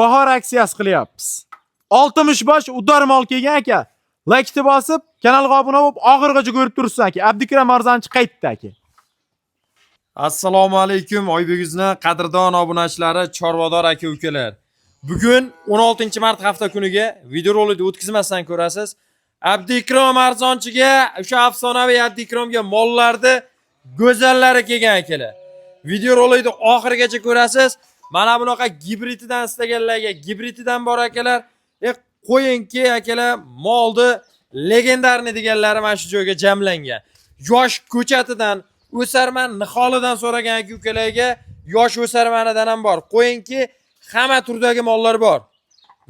Bahor aksiyasi qilyapmiz. 60 bosh udar mol kelgan aka. Laykni bosib, kanalga obuna bo'lib, oxirigacha ko'rib tursin aka. Abdikram Arzonchi qaytdi aka. Assalomu alaykum Oybek qadrdon obunachilari, chorvador aka ukalar. Bugun 16-mart hafta kuniga videorolikni o'tkazmasdan ko'rasiz. Abdikrom Arzonchiga, o'sha afsonaviy Abdikromga mollarni go'zallari kelgan akalar. Videorolikni oxirigacha ko'rasiz. Mana bunaqa gibrididan istaganlarga gibrididan bor akalar. Qo'yingki akalar, molni легендарный deganlari mana shu joyga jamlangan. Yosh ko'chatidan, o'sarman niholidan so'ragan aka ukalarga yosh o'sarmanidan ham bor. Qo'yingki, hamma turdagi mollar bor.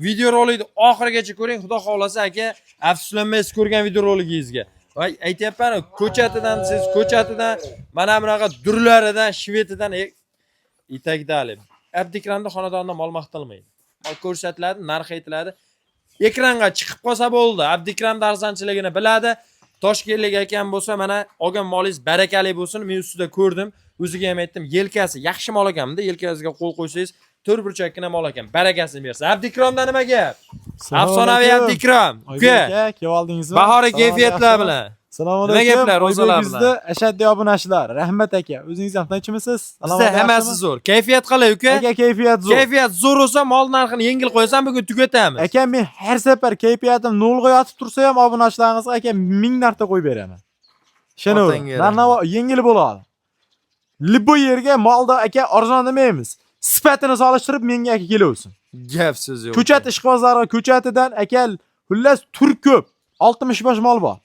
Videorolikni oxirigacha ko'ring, xudo xohlasa aka, afsuslanmaysiz ko'rgan videoroligingizga. Va aytyapman, ko'chatidan siz ko'chatidan mana bunaqa durlaridan, shvetidan и так далее. Abdikramda xonadonda mol maqtalmaydi. Mol ko'rsatiladi, narxi aytiladi. Ekranga chiqib qolsa bo'ldi. Abdikram arzonchiligini biladi. Toshkentlik akam bo'lsa, mana olgan molingiz barakali bo'lsin. Men ustida ko'rdim. O'ziga ham aytdim, yelkasi yaxshi mol ekan-da, yelkasiga qo'l qo'ysangiz, to'rt burchakkina mol ekan. Barakasini bersin. Abdikromda nima gap? Afsonaviy Abdikrom. Oybek Uka, aka, kelib oldingizmi? bahoriy Salom, kayfiyatlar yaxshimi? bilan. Assalomu Nima alaykum. gaplar, ro'zalar Oybek bilan? yuzni ashaddiy obunachilar. Rahmat aka. O'zingiz ham tinchmisiz? Bizda hammasi zo'r. Kayfiyat qalay, uka? Aka, kayfiyat zo'r. Kayfiyat zo'r bo'lsa, mol narxini yengil qo'yasan, bugun tugatamiz. Aka, men har safar kayfiyatim nolga yotib tursa ham obunachilaringizga aka 1000 marta qo'yib beraman. Ishonavering. Otangga Narx yengil bo'ladi. Любой yerga molda aka arzon demaymiz. Sifatini solishtirib menga aka kelaversin. Gap so'z yo'q. Ko'chat ishqibozlari ko'chatidan aka, xullas tur ko'p. 60 bosh mol bor.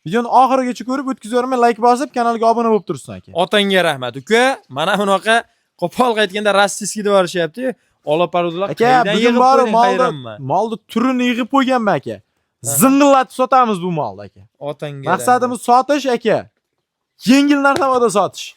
Videoni oxirigacha ko'rib o'tkazavermay like bosib kanalga obuna bo'lib tursin aka. Otangga rahmat uka. Mana bunaqa qo'pol aytganda rossiyskiy deb yuborishyapti-yu. Ola parudalar Aka, qayerdan bugun yig'ib bori qo'yding, molni hayronman. molni turini yig'ib qo'yganman aka. Zing'illatib sotamiz bu molni aka. Otangga. Maqsadimiz sotish aka. Yengil narxda sotish.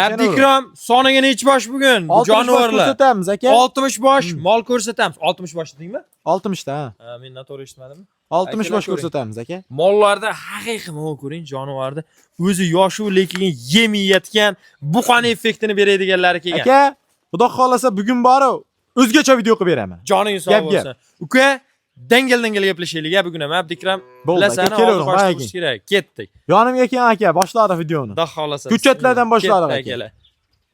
Abdikrom soniga nechi bosh bugun? Bu 60 bosh jonivorlar. ko'rsatamiz aka. 60 bosh mol ko'rsatamiz. 60 bosh dedingmi? 60 ta, ha. Ha, men noto'g'ri eshitmadimmi? 60 Akalar bosh ko'ring. ko'rsatamiz aka. Mollarda haqiqiy mol ko'ring, jonivorni o'zi yoshu lekin yem yeyotgan buqani effektini beradiganlari kelgan. Aka, xudo xohlasa bugun bori o'zgacha video qilib beraman. Joning sog' Gap, gap. bo'lsin. Uka, dangal dangal gaplashaylik a bugun ham Abdikram. Bo'ldi aka, Bilasan, kelaverin, oldi qochdi aka. qilish kerak. Ketdik. Yonimga keling aka, boshladi videoni. Xudo xohlasa. Ko'chatlardan boshladik Ketdi aka. akalar.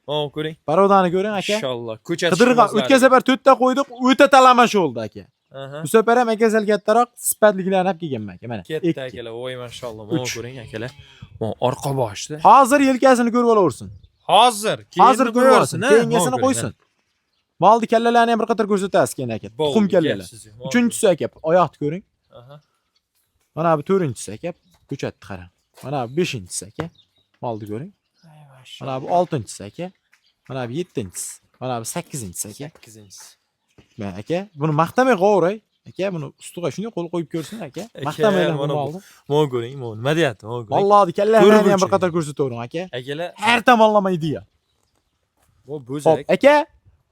Mana ko'ring. Parodani ko'ring aka. Inshaalloh. Ko'chat Qidirg'an o'tgan safar to'rtta qo'ydik, o'ta talamash bo'ldi aka. Aha. Bu safar ham aka sal kattaroq sifatliklarini olib kelganman aka, mana. Ketdi Ikki. akalar. Voy mashalloh. Mana Uch. ko'ring akalar. Mana orqa boshda. Hozir yelkasini ko'rib olaversin. Hozir. Hozir ko'rib olsin. Keyingisini Mana qo'ysin. Molni kallalarini ham bir qator ko'rsatasiz keyin aka. Bo'ldi, Tuxum kallalar. gap so'z yo'q. Mana Uchinchisi aka, oyoqni ko'ring. Aha. Mana bu to'rtinchisi aka, ko'chatni qarang. Mana bu beshinchisi aka. Molni ko'ring. Mana bu oltinchisi aka. Mana bu yettinchisi. Mana bu sakkizinchisi aka. Sakkizinchisi. Mana aka, buni maqtamay qo'yavray. Aka, buni ustiga shunday qo'l qo'yib ko'rsin aka. Aka, Maqtamanglar bu mana bu- molni. Mana ko'ring, mana nima deyapti? Mana ko'ring. Vallohi kallalarini ham bir Ko'rib qator ko'rsatavering aka. Akalar, Har tomonlama ideya. bu Xo'p, bo'zak. aka,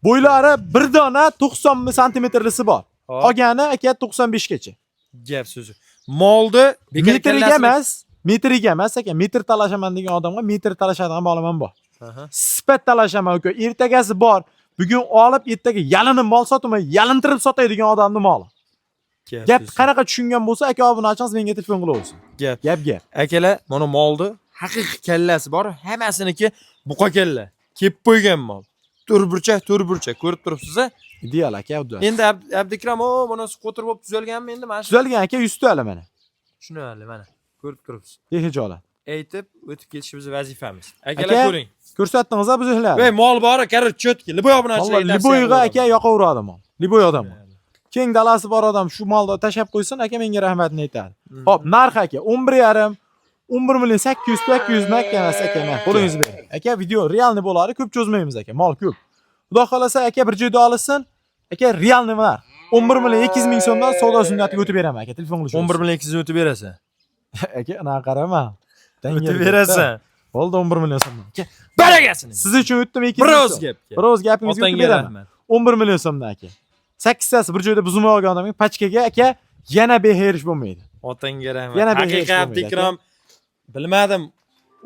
bo'ylari bir dona 90 santimetrlisi bor. Hop. Qolgani aka 95 gacha. Gap so'zi. Molni bekor Metriga kallasini- emas, metriga emas aka, metr talashaman degan odamga metr talashadigan bolam ham bor. Aha. Sifat talashaman uka, ertagasi bor. Bugun olib ertaga yalinib mol sotmay, yalintirib sotadigan odamni moli. Gap Gap so'zi. qanaqa tushungan bo'lsa, aka obunachimiz menga telefon qilaversin. Gap. Gap gap. Akalar, mana molni haqiqiy kallasi bor, hammasiniki buqa kalla. Kep qo'ygan mol. To'rt burchak, to'rt burchak ko'rib turibsiz-a? Ideal aka, udda. Endi Abdikram, o, bunisi qo'tir bo'lib tuzalganmi endi mana shu? Tuzalgan aka, 100 ta hali mana. Tushunarli mana. Ko'rib turibsiz. Behijolat. Aytib o'tib ketishimiz vazifamiz. Akalar Aka, ko'ring. Ko'rsatdingiz a buzuqlarni? Voy, mol bor, короче, чётки. Любой Vallahi obunachilarga любой ga aka yoqaveradi mol. Любой odam. Keng dalasi bor odam shu molni tashlab qo'ysin, aka menga rahmatini aytadi. Xo'p, narx aka 11,5 11 million 800 800 mak emas aka, mana qo'lingizni bering. Aka, video реальный bo'ladi, ko'p cho'zmaymiz aka, mol ko'p. Xudo xolasa aka bir joyda olsin, aka реальный narx. 11 million 200 ming so'mdan savdo sunnatiga o'tib beraman aka, telefon qilish. 11 million 200 o'tib berasan. Aka, anaqa qarama. O'tib berasan. Bo'ldi 11 million so'mdan. Aka, Barakasini. siz uchun o'tdim 200 Bir ming oz so'm. gapga. Bir oz gapingizga o'tib Otangga beraman. rahmat. 11 million so'mdan aka. Sakkiztasi bir joyda buzilmay olgan odamga pachkaga aka yana beherish bo'lmaydi. Otangga rahmat. Yana bir Haqiqiy hech bo'lmaydi, Abdikrom bilmadim.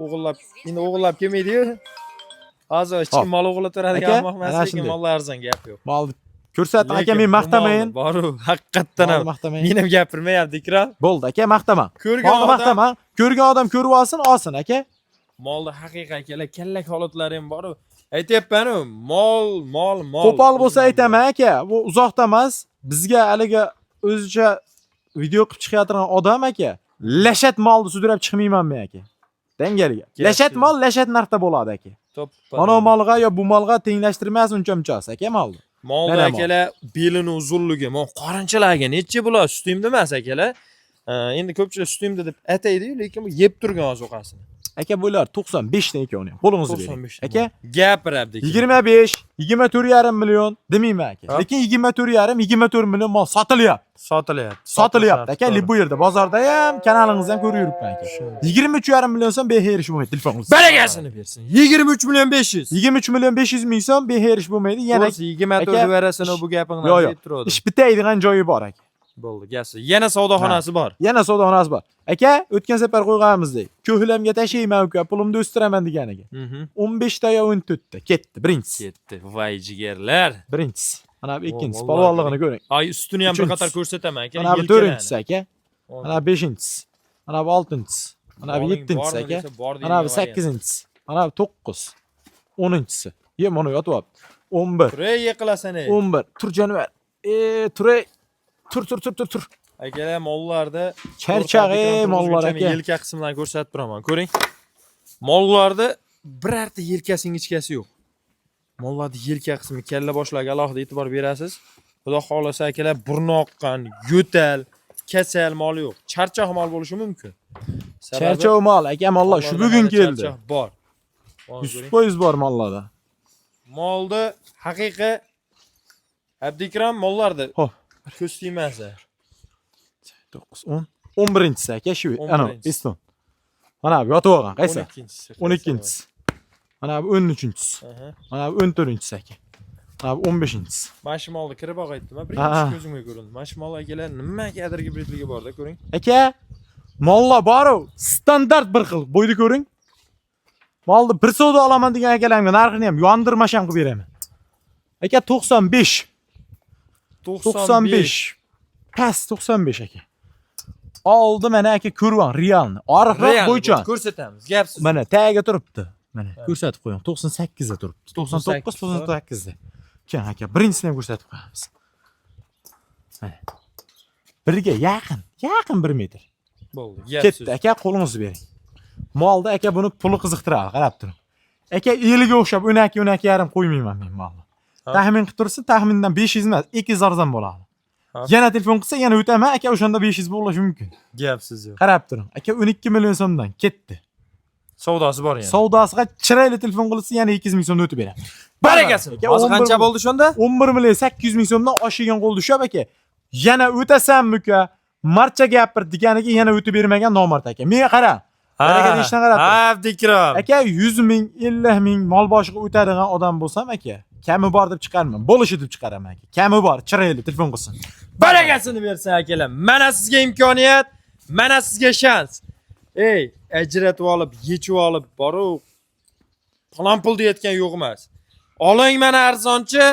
O'g'illab, endi o'g'illab kelmaydi-yu. Hozir hech kim Hop. mol o'g'irlab turadigan Aka, ahmoq emas, ana lekin shunday. mollar arzon, gap yo'q. Mol Ko'rsatdim aka, men maqtamayin. Boru, haqiqatdan ham. Molni maqtamayin. Men ham gapirmayapti Ikrom. Bo'ldi aka, maqtama. Ko'rgan Molni odam maqtama. Ko'rgan odam ko'rib olsin, olsin aka. Molda haqiqiy akalar kallak holatlari ham bor. Aytyapman-u, mol, mol, mol. Qo'pol bo'lsa aytaman aka, bu uzoqda emas. Bizga haligi o'zicha video qilib chiqayotgan odam aka, lashat molni sudrab chiqmayman men aka. Dangaliga. Lashat mol lashat narxda bo'ladi aka. To'ppa. Mana molga yo bu molga tenglashtirmas uncha munchasi aka molni. Molda Mana mol. Akalar belini uzunligi, mol qorinchalarga necha bo'ladi? Sutimda emas akalar. Endi ko'pchilik sutimda deb ataydi-yu, lekin bu yeb turgan ozuqasini. Aka bular 95 dan ekan uni ham. Qo'lingizni bering. 95 Aka gapiradi. 25, 24,5 million demayman aka. Ha? Lekin 24,5, 24 million mol sotilyapti. Sotilyapti. Sotilyapti aka, bu yerda bozorda ham, kanalingizda ham ko'rib yuribman aka. 23,5 million so'm beherish bo'lmaydi telefon qilsa. Barakasini bersin. 23 million 500. 23 million 500 ming so'm beherish bo'lmaydi. Yana To'g'risi 24 aka, verasini bu gapingni Yo'q, yo'q. deb turadi. Ish bitaydigan joyi bor aka. Bo'ldi, gapsiz. Yana savdoxonasi bor. Yana savdoxonasi bor. Aka, o'tgan safar qo'yganimizdek, ko'hlamga tashlayman uka, pulimni o'stiraman deganiga. 15 ta yo 14 ta ketdi birinchisi. Ketdi. Voy jigarlar. Birinchisi. Mana bu ikkinchisi, vallahi polvonlig'ini ko'ring. Ay, ustini ham bir Uchinchisi. qator ko'rsataman aka. Mana bu yelkalarni. to'rtinchisi aka. Mana bu beshinchisi. Mana bu oltinchisi. Mana bu Moling yettinchisi bormi aka. desa, bor Mana bu deydigan variant. sakkizinchisi. Mana bu 9. 10-inchisi. Ye, mana yotyapti. 11. Turay yiqilasan ey. 11. Tur jonivar. E, turay. Tur tur tur tur tur. Akalar mollarda Charchoq ey mollar aka. Yelka qismidan ko'rsatib turaman. Ko'ring. Mollarda birorta yelkasining ingichkasi yo'q. Mollarda yelka qismi, kalla boshlarga alohida e'tibor berasiz. Xudo xohlasa akalar burni oqqan, yo'tal, kasal mol yo'q. Charchoq mol bo'lishi mumkin. Sababi Charchoq mol aka, mollar shu mollarda bugun hali keldi. Charchoq bor. Mana ko'ring. 100% bor mollarda. Molda haqiqiy Abdikram mollarda Xo'p. ko'z tegmasa. 9 10 11-inchisi aka shu. Ana 11-inchisi. Eston. Mana bu yotib olgan qaysi? 12-inchisi. 12-inchisi. Mana bu 13-inchisi. Aha. Mana bu 14-inchisi aka. Mana bu 15-inchisi. Mana shu molni kirib olg'aytdim. Ha. Birinchi ko'zimga ko'rindi. Mana shu mol akalar nima adir gibridligi borda ko'ring. Aka, mollar bor-u, standart bir xil. Bo'yni ko'ring. Molni bir savdo olaman degan akalarimga narxini ham yondirmash ham qilib beraman. Aka 95. 95. Past 95 aka. Oldi mana aka ko'rvan realni. Oriqroq Real bo'yicha. ko'rsatamiz. Gapsiz. Mana tagiga turibdi. Mana ko'rsatib qo'ying. 98 da turibdi. 99 98 da. Keyin aka birinchisini ham ko'rsatib qo'yamiz. Mana. Birga yaqin, yaqin 1 metr. Bo'ldi. Gapsiz. Ketdi aka, qo'lingizni bering. Molda aka buni puli qiziqtiradi, qarab turing. Aka eliga o'xshab 12 12,5 qo'ymayman men molni. Ha. Taxmin qilib tursin, taxmindan 500 emas, 200 arzon bo'ladi. Ha. Yana telefon qilsa yana o'taman, aka o'shanda 500 bo'lishi mumkin. Gapsiz yo'q. Qarab turing. Aka 12 million so'mdan ketdi. Savdosi bor yana. Savdosiga chiroyli telefon qilsa yana 200 ming so'mdan o'tib beraman. Barakasini. Aka, Hozir 11 qancha bo'ldi shunda? 11 million 800 ming so'mdan oshigan qo'lda ushlab aka. Yana o'tasanmi uka? Marcha gapir deganiga yana o'tib bermagan nomard aka. Menga qara. Baraka deyishdan qarab tur. Ha, Abdikrom. Aka 100 ming, 50 ming mol boshiga o'tadigan odam bo'lsam aka, kami bor deb chiqarman. Bo'lishi deb chiqaraman aka. Kami bor, chiroyli telefon qilsin. Barakasini bersin akalar. Mana sizga imkoniyat, mana sizga shans. Ey, ajratib olib, yechib olib, boru falon pul deyotgan yo'q emas. Oling mana arzonchi,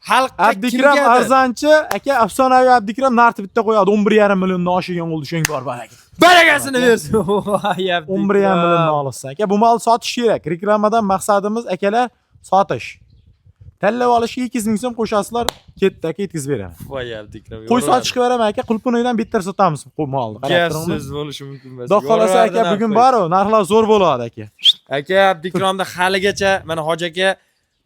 xalqqa Abdikram kimgadir. arzonchi, aka afsonaviy Abdikram narxi bitta qo'yadi. 11,5 milliondan oshigan qo'lda shunga bor aka. Barakasini bersin. Voy, Abdikram. 11,5 milliondan olsin aka. Bu mol sotish kerak. Reklamadan maqsadimiz akalar sotish. Tanlab olishga 200 ming so'm qo'shasizlar, ketdi aka yetkazib beraman. Voy, Abdikram. Qo'y sotishga beraman aka, qulpinoydan bitta sotamiz bu molni. Qarab turingmi? Gapsiz bo'lishi mumkin emas. Xudo xolasa aka Yo'llardan bugun qo'y. bor-u, narxlar zo'r bo'ladi aka. Aka Abdikromda haligacha mana hoji aka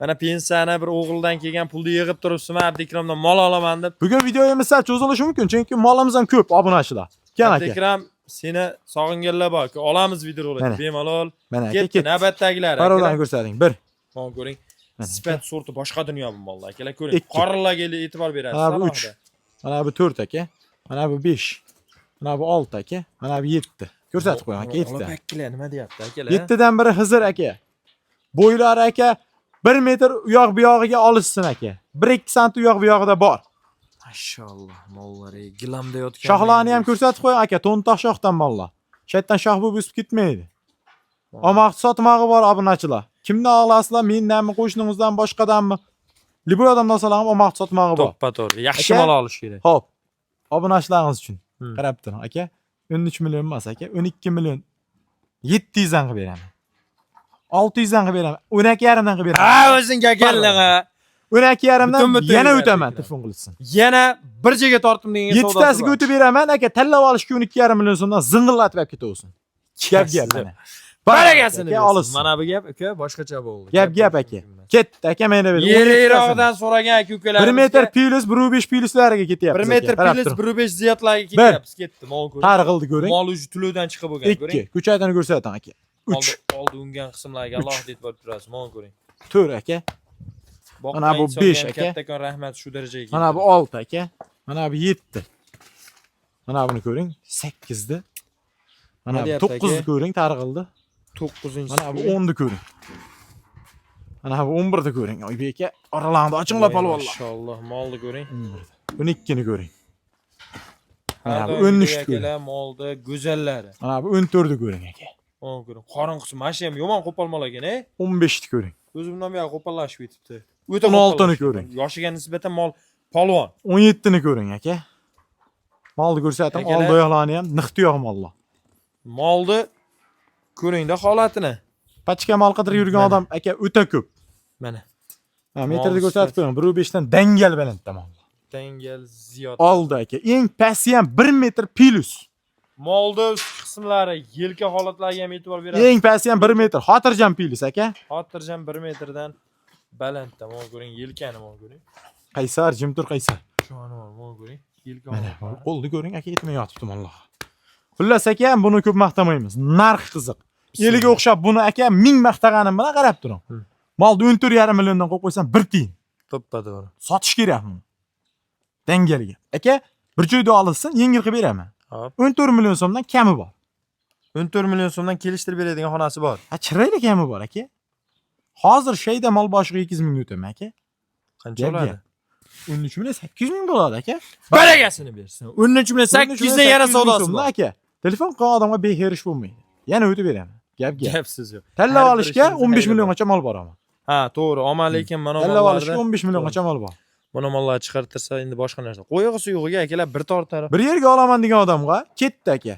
mana pensiyani bir o'g'ildan kelgan pulni yig'ib turibsizmi Abdikromdan mol olaman deb. Bugun videomiz sal cho'zilishi mumkin, chunki molimiz ham ko'p obunachilar. Kel aka. Abdikram seni sog'inganlar bor. Olamiz videorolik Mana. bemalol. Mana aka Ketdi ketdi. navbatdagilar. Parolarni akalar. ko'rsating. 1. Mana ko'ring. Mana. Sifat sorti boshqa dunyo bu mollar. Akalar ko'ring. Ikki. Qorinlarga e'tibor berasiz. Mana bu alohida. 3. Mana bu 4 aka. Mana bu 5. Mana bu 6 aka. Mana bu 7. Ko'rsatib qo'ying aka 7 ta. Olapakkilar nima deyapti akalar? 7 dan biri Hizr aka. Bo'ylari aka 1 metr u yoq bu yog'iga olishsin aka. 1-2 sant u yoq bu yog'ida bor. Mashalloh, mollar ey, gilamda yotgan. Shoxlarni ham ko'rsatib qo'ying aka, to'ntoq shoxdan mollar. Shayton shox bo'lib o'sib ketmaydi. Omoq sotmog'i bor obunachilar. Kimdan olasizlar? Mendanmi, qo'shningizdan, boshqadanmi? Любой odamdan olsalar ham omad sotmog'i bor. To'ppa to'g'ri. Yaxshi Aka. mol olish kerak. Xo'p. Obunachilarimiz uchun qarab turing aka. 13 million emas aka, 12 million 700 dan qilib beraman. 600 dan qilib beraman. 12,5 dan qilib beraman. Ha, o'zingga kelding ha. 12,5 dan Butun-butun yana beradi o'taman, ekan. Telefon qilsin. Yana bir joyga tortdim degan savdosi Yettitasiga bor. o'tib beraman aka, tanlab olishga 12,5 million so'mdan zing'illatib olib ketaversin. Gap gap mana. Barakasini Aka, bersin. olishsin. Mana bu gap uka boshqacha bo'ldi. Gap gap aka. Ketdi aka, mana bu. Yeriroqdan so'ragan aka ukalarimiz 1 metr plyus 1.5 plyuslariga ketyapmiz. 1 metr aka, qarab plyus turing. 1.5 ziyodlarga ketyapmiz. Ketdi. Mol ko'ring. Targ'ildi ko'ring. Mol uji tuluvdan chiqib bo'lgan ko'ring. 2. Ko'chatini ko'rsating aka. 3, Oldi, oldi ungan qismlarga Uch. alohida e'tibor berasiz. Mol ko'ring. 4 aka. Boqqan Mana bu insonga 5 ham aka. Kattakon rahmat shu darajaga. Mana bu keltirdi. 6 aka. Mana bu 7. Mana buni ko'ring, 8ni. Mana Nima bu deyapti 9ni aka? ko'ring, targ'ildi. 9-inchisi. Mana bu 10ni ko'ring. Mana bu 11ni ko'ring. Oybek aka, oralarni ochinglar polvonlar. Mashalloh, molni ko'ring. 12ni ko'ring. Mana Har bu doimgidek 13ni ko'ring. akalar molni go'zallari. Mana bu 14ni ko'ring aka. Mana ko'ring. Qorin qismi mana shu ham yomon qo'pol mol ekan, ey. 15ni ko'ring. O'zi bundan buyoq qo'pollashib ketibdi. O'ta 16ni qo'pollashgan. ko'ring. Yoshiga nisbatan mol polvon. 17ni ko'ring aka. Molni ko'rsating, Akalar. oldi oyoqlarni ham niq tuyoq mollar. Molni ko'ringda holatini. Pachka mol qidirib yurgan Mana. odam aka o'ta ko'p. Mana. Ha, metrda Mol ko'rsatib sifati. qo'ying. 1.5 dan dangal balandda mol. Dangal ziyod. Oldi aka. Eng pasti ham 1 metr plyus. Molni ustki qismlari, yelka holatlariga ham e'tibor berasiz. Eng pasti ham 1 metr. Xotirjam plyus aka. Xotirjam 1 metrdan balandda mol ko'ring, yelkani mol ko'ring. Qaysar, jim tur qaysar. Jonivor mol ko'ring. Yelka Mana holatlari. qo'lni ko'ring aka, yetmay yotibdi mollar. Xullas aka, buni ko'p maqtamaymiz. Narx qiziq. Eliga o'xshab buni aka ming maqtaganim bilan qarab turing. Molni 14,5 milliondan qo'yib qo'ysam 1 tiyin. To'ppa to'g'ri. Sotish kerak buni. Dangalga. Aka, bir joyda olsin, yengil qilib beraman. Hop. 14 million so'mdan kami bor. 14 million so'mdan kelishtirib beradigan xonasi bor. Ha, chiroyli kami bor aka. Hozir shayda mol boshiga 200 ming o'taman aka. Qancha Gap oladi? gap. 13 million 800 ming bo'ladi aka. Barakasini bersin. 13 million 800 dan yana 800 ming savdosi so'mdan bor. aka. Telefon qilgan odamga beherish bo'lmaydi. Yana o'tib beraman. Gap gap. Gapsiz yo'q. Tanlab Har bir olishga ishimizni 15 xayri bor. milliongacha mol boraman. Ha, to'g'ri. Omma lekin mana Tanlab olishga mollarda 15 milliongacha mol bor. mana mollar chiqartirsa endi boshqa narsa. Qo'yig'isi yo'g'iga akalar bir tortar. Bir yerga olaman degan odamga ketdi aka.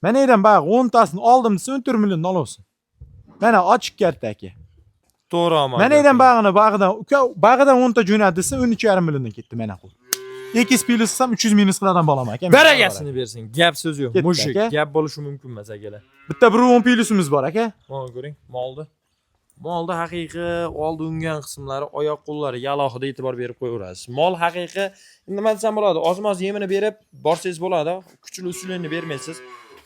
Mana yerdan bag'i 10 tasini oldim desa 14 milliondan olaversin. Mana ochiq karta aka. To'g'ri omma. Mana yerdan bag'ini bag'idan uka bag'idan 10 ta jo'nat desa 13,5 milliondan ketdi mana qo'l. 2 plyus qilsam 300 minus qiladigan bo'laman aka. Barakasini bersin. Gap so'z yo'q. Ketdi Mushuk aka. gap bo'lishi mumkin emas akalar. Bitta 1.10 plyusimiz bor aka. Mana ko'ring, molni. Molni haqiqiy oldi ungan qismlari, oyoq qo'llariga alohida e'tibor berib qo'yaverasiz. Mol haqiqiy, nima desam bo'ladi, ozmoz yemini berib borsangiz bo'ladi, kuchli usulini bermaysiz.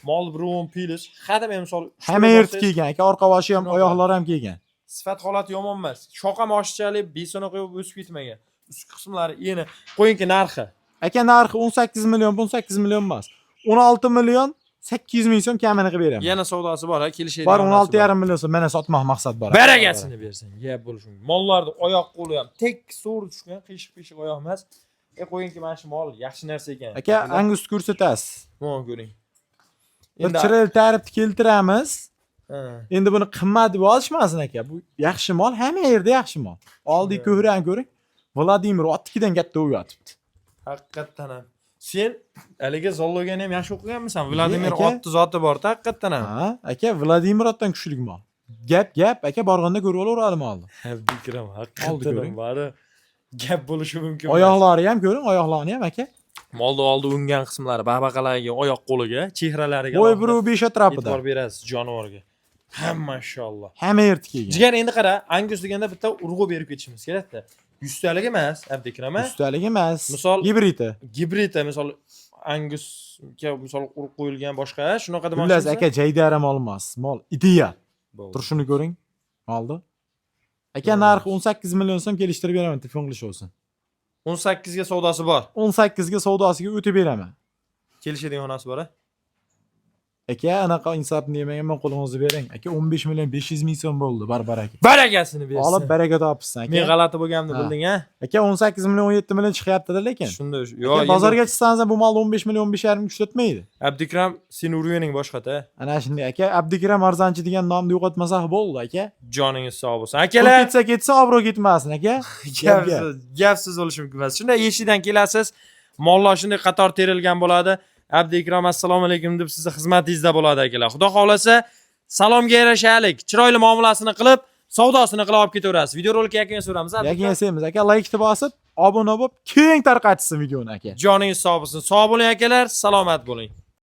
Mol 1.10 plyus, hadeb misol Hamma yurt kelgan aka, orqa boshi ham, Shunaqa. oyoqlari ham kelgan. Sifat holati yomon emas. Shoqam oshiqchalik besona qo'yib o'sib ketmagan. Ustki qismlari eni. Qo'yingki narxi. Aka narxi 18 million, 18 million emas. 16 million 800 ming so'm kamini qilib beraman. Yana savdosi bor, ha, kelishadigan. Bor xonasi 16,5 million so'm mana sotmoq maqsad bor. Barakasini bersin. Gap bo'lishi mumkin. Mollarni oyoq qo'li ham tekis to'g'ri tushgan, qiyshiq-pishiq oyoq emas. E qo'yingki mana shu mol yaxshi narsa ekan. Aka, Angus ko'rsatasiz. Mana ko'ring. Bir chiroyli ta'rifni keltiramiz. Ha, Endi buni qimmat deb olishmasin aka. Bu yaxshi mol, hamma yerda yaxshi mol. Oldi Shunday. ko'hrani ko'ring. Vladimir otnikidan katta o'y yotibdi. Haqiqatdan ham. Sen haligi zoologiyani ham yaxshi o'qiganmisan? Vladimir aka. otni zoti bor-da, haqiqatdan ham. Ha, aka Vladimir otdan kuchli mol. Gap gap aka borganda ko'rib olaveradi molni. Abdikram Oldi haqiqatdan ko'ring. ham bari gap bo'lishi mumkin. emas. Oyoqlari ham ko'ring, oyoqlarini ham aka. Molni oldi ungan qismlari, babaqalariga, oyoq qo'liga, chehralariga Bo'y alohida 1.5 atrofida. e'tibor berasiz jonivorga. Hamma mashalloh. Hamma yerda kelgan. Jigar endi qara, Angus deganda bitta urg'u berib ketishimiz kerak-da. Yuztalik emas, Abdikram a? Ustalik emas. Misol- gibridi. Gibrida misol Angusga misol urug' qo'yilgan boshqa, shunaqa Xullas demoqchimisan? aka jaydari mol emas. Mol ideal. Bo'ldi. Turishini ko'ring. Molni. Aka narxi 18 million so'm kelishtirib beraman, telefon qilish olsin. 18 ga savdosi bor. 18 ga savdosiga o'tib beraman. Kelishadigan xonasi bor a? Aka, anaqa insofni demaganman, qo'lingizni bering. Aka, 15 million 500 ming so'm bo'ldi, barbar aka. Barakasini bersin. Olib baraka topibsan aka. Men g'alati bo'lganimni Ha. bilding a? Aka, 18 million 17 million chiqyapti-da lekin. Shunda Aka, bozorga chiqsangiz ham bu molni 15 million 15,5 ushlatmaydi. Abdikram, seni urvening boshqata. Ana shunday aka, Abdikram Arzonchi degan nomni yo'qotmasak bo'ldi aka. Joningiz sog' bo'lsin. Pul Akalar, ketsa ketsa, obro' ketmasin aka. Gapsiz bo'lishi mumkin emas. Shunday eshikdan kelasiz, mollar shunday qator terilgan bo'ladi. Abdikram assalomu alaykum deb sizni xizmatingizda bo'ladi akalar. Xudo xohlasa salomga yarashalik, chiroyli muomalasini qilib, savdosini qilib olib ketaverasiz. Videorolik yakuniga so'ramiz. Yakun yasaymiz aka, laykni bosib, obuna bo'lib, keng tarqatsin videoni aka. Joningiz sog' bo'lsin. Sog' bo'ling akalar, salomat bo'ling.